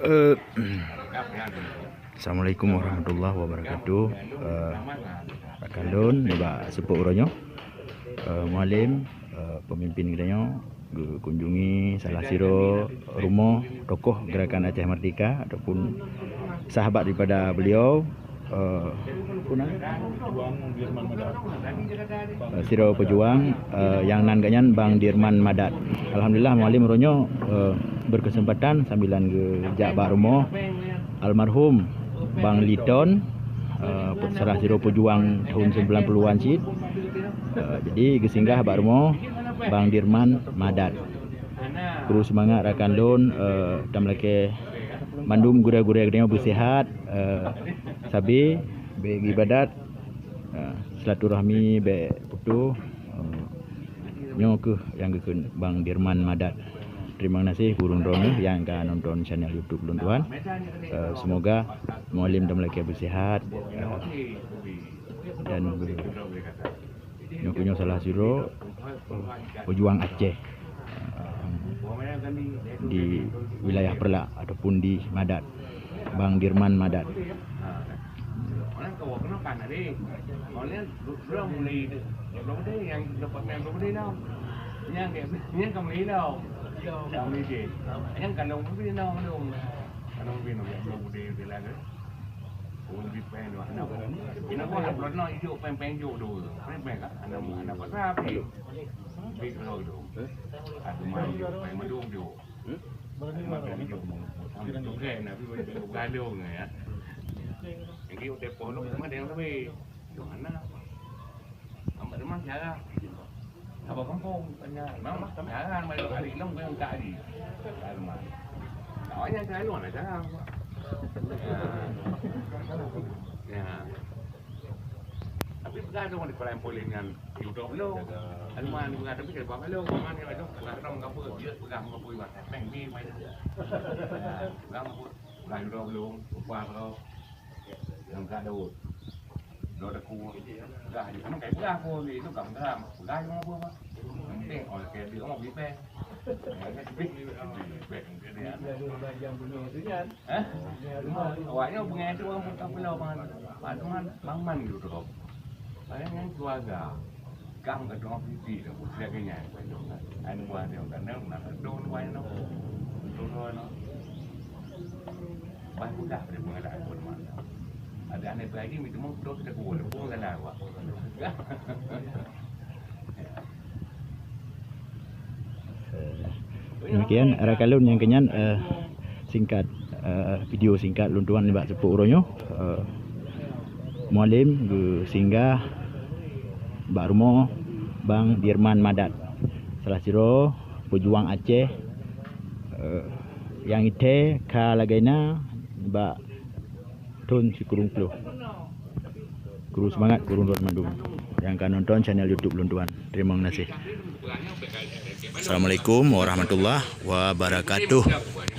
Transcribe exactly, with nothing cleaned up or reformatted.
Eh, Assalamualaikum warahmatullahi wabarakatuh. Eh, rakan lôn nibak seupôt uroe nyoe, eh, Mualem, eh, pemimpin geutanyoe geukunjungi salah sidroe rumoh tokoh Gerakan Aceh Merdeka ataupun sahabat daripada beliau, eh, apa nama? Eh, sidroe peujuang, eh, nyang nan geuhnyan Bang Dirman Madat. Alhamdulillah, Mualem uroe nyoe, eh, berkesempatan sambilan geujak bak rumoh almarhum Bang Liton, eh, salah sidroe peujuang tahun sembilan puluhan cit. Eh, jadi geusinggah bak rumoh Bang Dirman Madat. Kru seumangat rakan lôn, eh, tameulakée mandum gurée-gurée geutanyoe beusihat, eh, sabe bék geuibadat, eh, silaturahmi bék putôh. Eh, nyoe kheueh nyang geukheun Bang Dirman Madat. Terima kasih gurée droeneuh nyang ka nonton channel YouTube lôn tuan. Eh, semoga Mualem dan meulakée beusihat, eh, dan nyoe keuh nyoe salah sidroe peujuang Aceh di wilayah Peureulak ataupun di Madat, Bang Dirman Madat. Ureueng bipèng tu, aneuk. Ina gua hana peurunoe ijok pèng-pèng jok tu. Pèng-pèng ka, aneuk, aneuk pasal pi. Pi keudroe tu. Aku mai jok pèng mandum jok. Makan jok. Sampai tu kan, tapi bagi tu galong ya. Jadi utai pondok sama dengan lebih. Di mana? Amat rumah siara. Abah kampung tanya, "Bang, siara mai lôn hari lôn keu tak di." Rumah. Awaknya siara lôn ada siara. Ya. Ya. Tapi peugah dong di Kuala Empoli nyan, di Udoe Blong. Alman peugah, tapi keu Bang Blong, Alman yang ada peugah dong gapo, dia peugah gapo iwak. Peng ni mai. Ya. Peugah gapo, peugah Udoe Blong, upah kau. Nyang ka Daud. Lo dah ku peugah je. Kamu kai peugah pun itu kam geram. Peugah je apa, Pak? Yang penting orang kaya dia orang beli peng. Beli peng ke dia. Hah? Awaknya pengen tu orang pun tak pula, Bang. Pak Teman, Bang Man gitu tu. Bayangkan keluarga. Gam ka tuang piti dah, buet lagèe nyan. Anu buah dia, tak nak, nak dong buah nyan. Dong buah nyan. Bah mudah pada pengadaan pun mana. Ada aneuk lagi, minta mau terus kita kumpul, kumpul dalam awak. Demikian, rakan lôn nyang keunyan, eh, singkat, eh, video singkat lôn tuan nibak seupôt uroe nyoe. Eh, Mualem geusinggah bak rumoh Bang Dirman Madat, salah sidroe peujuang Aceh, eh, nyang ithèe ka lagèe na bak thôn sikureueng ploh. Kru seumangat, kru droen mandum nyang ka nonton channel YouTube lôn tuan. Terima kasih. Assalamualaikum warahmatullahi wabarakatuh.